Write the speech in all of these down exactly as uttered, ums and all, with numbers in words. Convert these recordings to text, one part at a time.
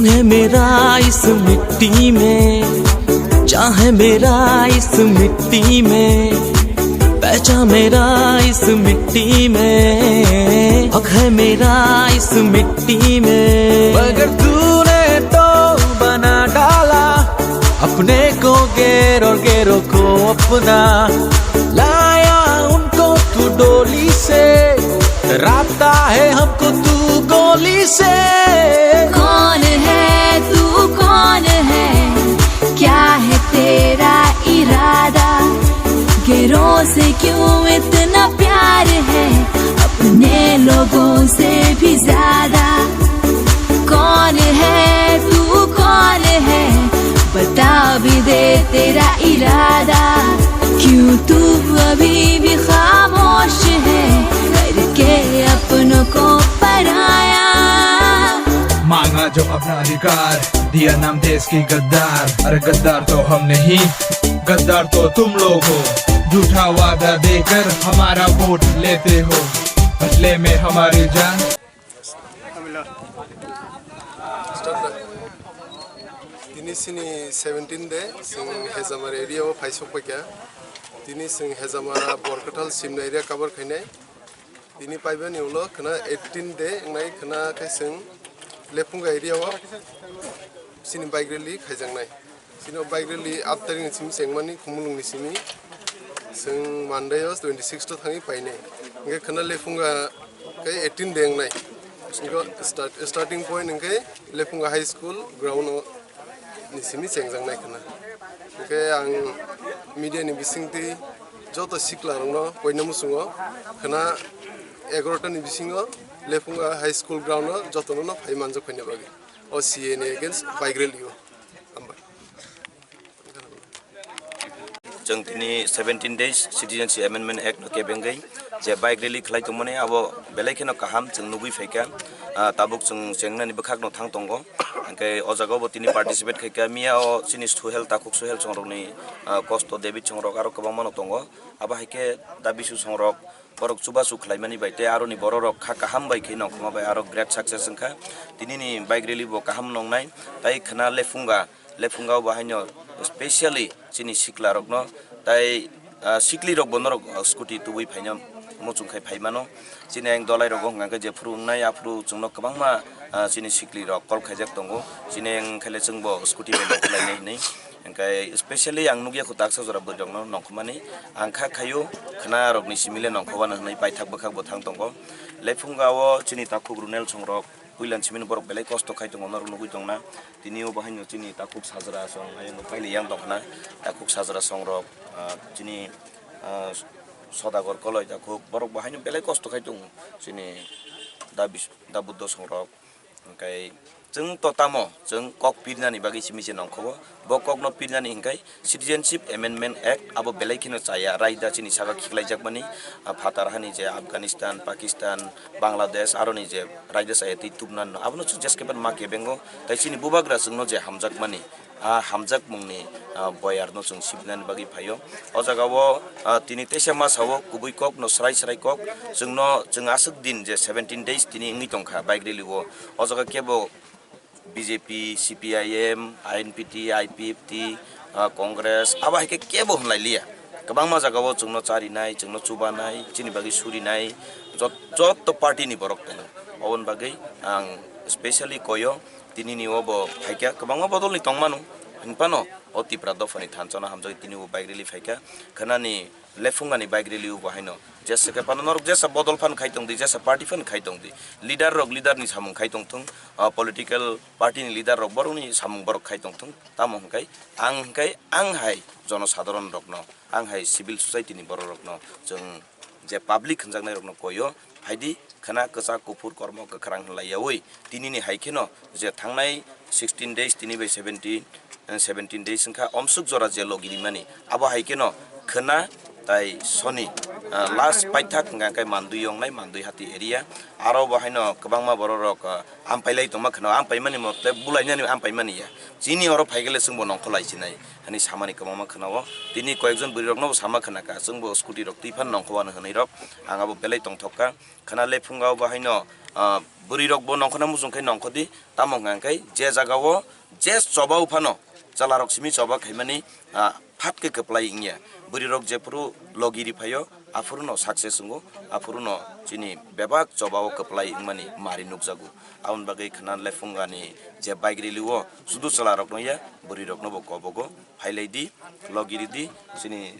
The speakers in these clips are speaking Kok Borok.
है मेरा इस मिट्टी में, चाह है मेरा इस मिट्टी में, पहचान मेरा इस मिट्टी में, हक है मेरा इस मिट्टी में। मगर तूने तो बना डाला अपने को गैर और गैरों को अपना, लाया उनको तू डोली से, राबता है हमको तू गोली से। कौन है तू, कौन है, क्या है तेरा इरादा? गैरों से क्यों इतना प्यार है, अपने लोगों से भी ज्यादा। कौन है तू, कौन है, बता भी दे तेरा इरादा। क्यों तू अभी भी खामोश है, करके अपनों को पराया। मांगा जो अपना अधिकार, दिया नाम देश के गद्दार। अरे गद्दार तो हम नहीं, गद्दार तो तुम लोग हो। झूठा वादा देकर हमारा वोट लेते हो, बदले में हमारी जान। Tini sini seventeen de, sing Hezamar area o phaisok paikha. Tini sing Hezamar Borkathal Simna area cover khainai. Tini paibani ulo khna eighteen de wngnai khna khe sing Lephunga area o sini bike rally khaijaknai. Sini bike rally aat tarik ni simi chengmani Khumulwng ni simi. Sing Monday o twenty six to thangwi painai. Hingke khna Lephunga khe eighteen de wngnai. Sini start, starting point hingke Lephunga High School ground o ni simi chengjaknai khna. Hingke ang media ni bisingtwi joto sikla rokno koina muchungo khna egarota ni bisingo Lephunga High School ground o jotono no phai manjak khaina bagwi o C A ni against bike rally o. Hambai. Chwng tini seventeen days Citizenship Amendment Act no kebengwi je bike rally khlai tongmani abo belai kheno kaham chwng nugwi phaikha. Ah, tabuk chwng chengnani bwkhak no thang tongo. Hingke o jaga o bo tini participate khaikha. Miya o chini Suhel, takhuk Suhel songrokni, ah, kosto David songrok aro kwbangma no tongo. Abo hai khe da bisu songrok borok chubachu khlaimani bai tei aroni bororok kha kaham bai khe nongkhorma bai aro great success wngkha. Tinini bike rally bo kaham nongnai tei khwna Lephunga, Lephunga o bo haino specially chini sikla rokno tei, ah, sikli rok bo norok, ah, scooty tubui phaina muchung khai phaimano. Chini ang dolai rogo hwnkha khe jephuru wngnai aphuru chwngno kwbangma, ah, chini sikli rok call khaijak tongo. Chini ang khaile chwngbo scooty bai nongkhorlainai hinwi. Hingke specially ang nukya kho taksa jora bwrwi rokno nongkhormani. Ang kha khaio khwna rokni simile nongkhormano hinwi paithak bwkhak bo thang tongo. Lephunga o chini takhuk Runel songrok puilan simino borok belai kosto khai tongo norok nugwi tongna. Tini o bahaino chini takhuk sajra song ayang paili yang tongkhna. Takhuk sajra songrok, ah, chini, ah, Sodagar Koloi takhuk borok bahaino belai kosto khai tongo chini da bis-, da Buddho songrok. Hingke chwng to tamo, chwng kok pirnani bagwi simi se nongkhobo. Bo kokno pirnani hingke Citizenship Amendment Act abo belai kheno chaya, raida chini saka khiklaijakmani, ah, phatar hani je Afghanistan, Pakistan, Bangladesh, aroni je raida chaya twi tubnanno. Abono chwng jeskhe ma kebengo, tei chini bubagra chwngno je hamjakmani, ah, hamjakmungni, ah, boyarno chwng sibinani bagwi phaio. O jagao, ah, tini teisa ma sao kubui kokno srai srai kok, chwngno chwng aswk din je seventeen days tini wngwi tongkha bike rally o. O jaga kebo B J P, C P I M, I N P T, I P F T, ah, Congress, abo hai khe kebo hwnlai liya. Kwbangma jagao chwngno charinai, chwngno chubanai, chini bagwi surinai, jot-, jotto party ni borok tongo. Oboni bagwi ang specially koyo, tinini o bo phaikha, kwbangma bodolni tongmano, hinphano o Tipra dophani thansa no hamjagwi tini bo bike rally phaikha. Khwnani Lephungani bike rally o bo haino. Jesa khe phano norok jesa bodol phan khai tong di, jesa party phan khai tong di. Leader rok leader ni samung khai tong thung, ah, political party ni leader rok borok ni samung borok khai tong thung. Tamo hwnkhe ang hwnkhe ang hai jono sadharon rokno, ang hai civil society ni borok rokno, chwng je public hwnjaknai rokno koyo, phaidi khwna kwchak kuphur kormo kwkhwrang hwnlai yaui tinini hai kheno je thangnai sixteen days tini bai seventeen, eh, seventeen days wngkha omsuk jora jelo girimani. Abo hai kheno khwna Tai soni, ah, last paithak hwnkha khe Mandui yongnai, Mandui hati area. Aro bo haino kwbangma borok rok, ah, ampailai tongma kheno, ampaimani mo tei bulainani ampaimani ya. Chini oro phaikhe le chwngbo nongkholai sinai. Hani samani kwbangma khwnao. Tini koyekjon bwrwi rokno bo sama khwnakha. Chwngbo scooty rok twi phan nongkho ano hwnwi rok. Ang abo belai tongthok kha. Khwna le phunga bo haino, ah, bwrwi rok bo nongkhona muchung khai nongkhodi. Tamo hwnkha khe je jaga o je choba o phano chwla rok simi choba khaimani, ah, phat khe kwplai wngya. Bwrwi rok jephuru logi ri phaio, aphuru no success wngo, aphuru no chini bebak choba o kwplai wngmani mari nukjago. Aboni bagwi khwna le phungani je bike rally o sudu chwla rok no ya, bwrwi rok no bo kobogo, phailai di, logi ri di, chini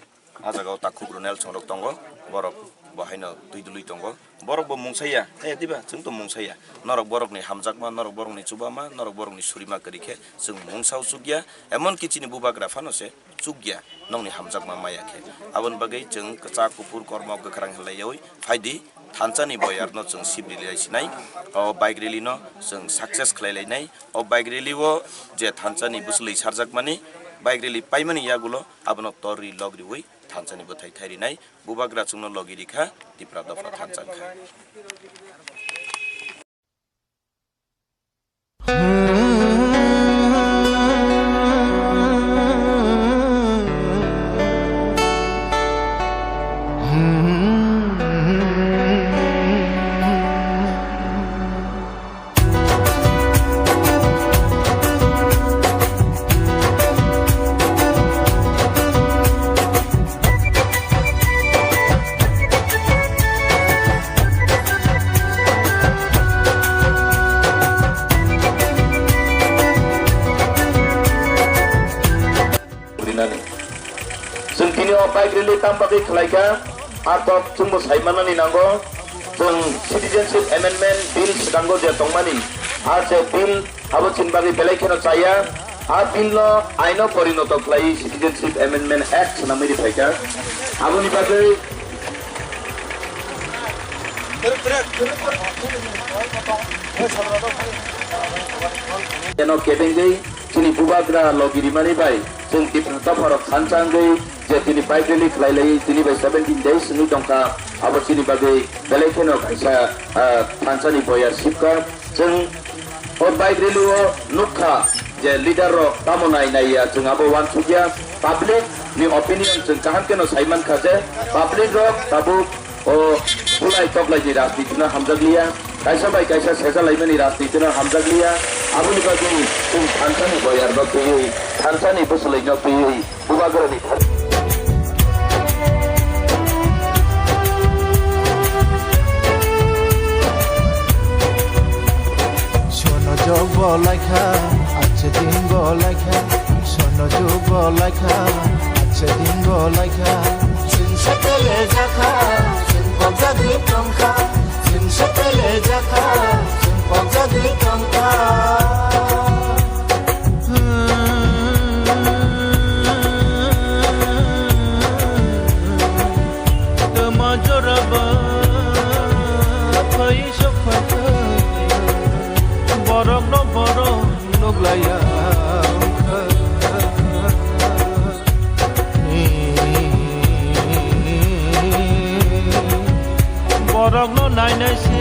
ah jaga o takhuk rwnai chwng rok tongo, borok bo haino twi dului tongo. Borok bo mungsa ya, eh, diba? Chwng to mungsa ya. Norok borokni hamjakma, norok borokni chubama, norok borokni surima kwrwi khe chwng mungsa o chukya. Emon ki chini bubagra phano se chukya, nokni hamjakma maya khe. Aboni bagwi chwng kwchak kuphur kormo kwkhwrang hinlaiwi phaidi, thansa ni boyar no chwng sibri lai sinai. O bike rally no chwng success khlai lainai. O bike rally o je thansa ni bwswlwi sarjakmani, bike rally paimani yagulo abono tor ri log riwi thansa ni bwthai thai rinai. Bubagra chwngno logi rikha, Tipra dopha thansa wngkha. Rinani. Chwng tini o bike rally tam bagwi khlaikha, a tok chwngbo saimanani nango. Chwng Citizenship Amendment Bill swkango je tongmani, a je bill abo chini bagwi belai kheno chaya. A bill no aino porinoto khlai Citizenship Amendment Act swnamwi riphaikha. Aboni bagwi eno kebengwi chini bubagra logi rimani bai chwng Tipra dopharok thansa wngwi je tini bike rally khlai lai tini bai seventeen days wngwi tongkha, abo chini bagwi belai kheno kaisa, ah, thansani boyar sibkha. Chwng o bike rally o nukha je leader rok tamo nai nai ya, chwng abo uansukya. Public ni opinion chwng kaham kheno saimankha je public rok tabuk o bulai toklai ni rajniti no hamjakliya, kaisa bai kaisa sejalaimani rajniti no hamjakliya. Aboni bagwi chwng thansani boyar no twiwi, thansani bwswlwi no twiwi, bubagrani thani. Sono jog bo laikha, ache din bo laikha. Sono jog bo laikha, ache din bo laikha. Chwng satele jakha, chwng pokjagwi tongkha. Chwng satele jakha, chwng pokjagwi tongkha. Tama joraba phai sokha, borok no borok nuglaiya. Borok no nainai se